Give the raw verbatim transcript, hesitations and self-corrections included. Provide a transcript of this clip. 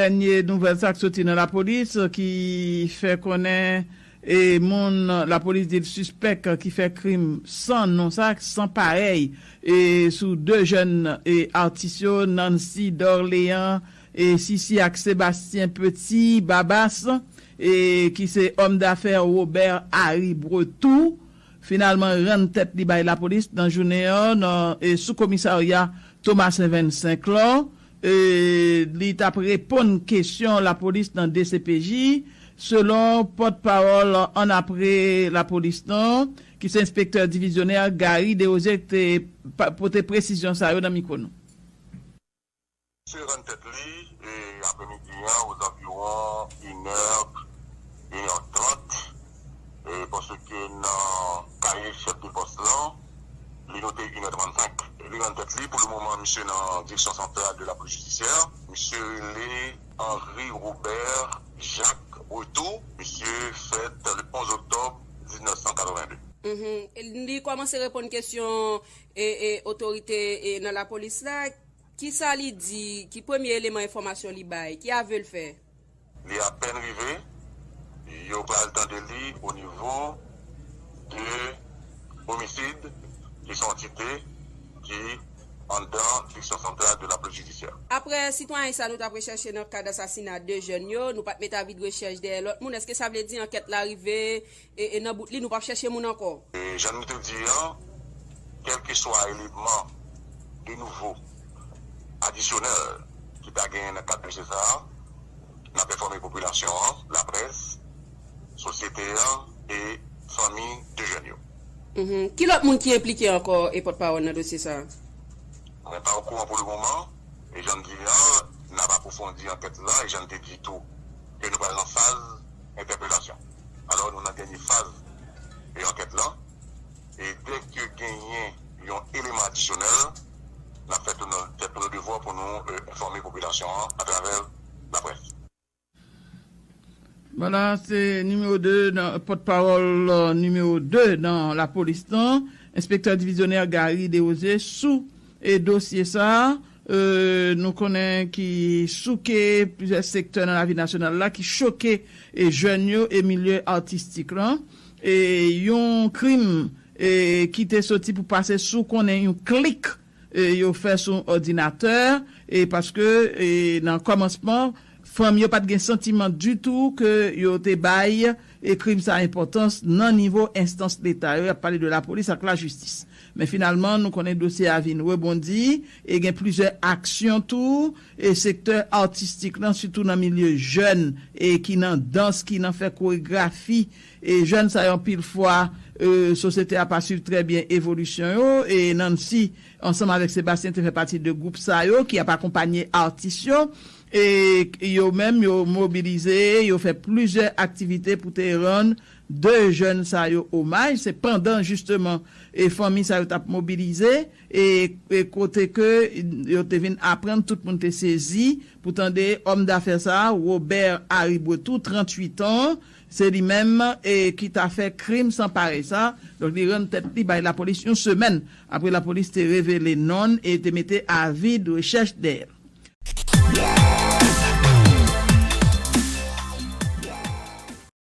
Dènye nouvèl sa k soti nan lapolis ki fè konnen e moun lapolis di l sispèk ki fè krim san non sa, san parèy, e sou de jèn e atis yo, Nancy Dorléan e Sisi ak Sébastien Petit Babas, e ki se òm dafè Robert Harry Bretou, finalman rann tèt li bay lapolis nan jounen an nan e sou komisarya Thomasin vennsenk lan. E li t ap reponn kesyon lapolis nan D C P J, selon pòtpawòl annapre lapolis lan, ki se enspektè divizyonè Gary Desrosiers, ki te pa- pote presizyon sa yo nan mikwo nou. Misye rann tèt li e apremidi an, ozanviwon inè, inè trant, e paske nan kaye chèf de pòs lan, li note inè trannsenk. Li rann tèt li, pou le moman, misye nan direksyon santral de la polis jidisyè. Misye rele Henri Robert Jacques Bretou. Misye fèt le onz oktòb diznèf san katreven de. Mhm. Li kòmanse reponn kesyon e, e otorite e nan lapolis la. Kisa li di? Ki premye eleman enfòmasyon li bay? Ki avyo l fè? Li apèn rive, yo pral tande li o nivo de omisid, ki se yon antite ki anndan direksyon santral de la polis jidisyè. Apre sitwayen sa nou t ap rechèche nan kad asasina de jèn yo, nou pa t met avi de rechèch dèyè lòt moun, èske sa vle di ankèt la rive e, e nan bout li, nou p ap chèche moun ankò? E jan nou te di an, kèlkeswa eleman de nouvo adisyonèl ki ta genyen nan kad dosye sa a, n ap enfòme popilasyon an, laprès, sosyete an e fanmi de jèn yo. Mhm. Ki lòt moun ki enplike ankò e pòtpawòl nan dosye sa a? Mwen pa okouran pou le moman, e jan m di a, n ap apwofondi ankèt la, e jan m te di tou, ke nou pral nan faz entèpelasyon. Alò, nou nan dènye faz e ankèt lan, e dèke genyen yon eleman adisyonèl, n ap fè tout nou, fè tout nou devwa pou nou e, enfòme popilasyon an atravè laprès. Vwala, se nimewo de nan, pòtpawòl e, nimewo de nan lapolis lan, enspektè divizyonè Gary Desrosiers sou e dosye sa a, e, nou konnen ki souke plizyè sektè nan lavi nasyonal la, ki choke e jèn yo e milye atistik lan. E yon krim e ki te soti pou pase sou konnen yon klik e yo fè sou òdinatè, e paske e nan kòmansman, fanm yo pa t gen santiman ditou ke yo te bay e krim sa enpòtans nan nivo enstans leta yo, y ap pale de lapolis ak lajistis. Men finalman, nou konnen dosye a vin rebondi e gen plizyè aksyon tou e sektè atistik lan, sitou nan milye jèn e ki nan dans, ki nan fè koregrafi. E jèn sa yo, anpil fwa e sosyete a pa swiv trè byen evolisyon yo, e Nancy ansanm avèk Sébastien te fè pati de gwoup sa yo ki ap akonpanye atis yo. E yo menm, yo mobilize, yo fè plizyè aktivite pou te rann de jèn sa yo omaj. Se pandan jisteman e fanmi sa yo t ap mobilize e, e kote ke yo te vin aprann, tout moun te sezi pou tande òm dafè sa a, Robert Harry Bretou, tranntuit an, se li menm e ki ta fè krim san parèy sa. Donk, li rann tèt li bay lapolis yon semèn apre lapolis te revele non l e te mete avi de rechèch dèyè l.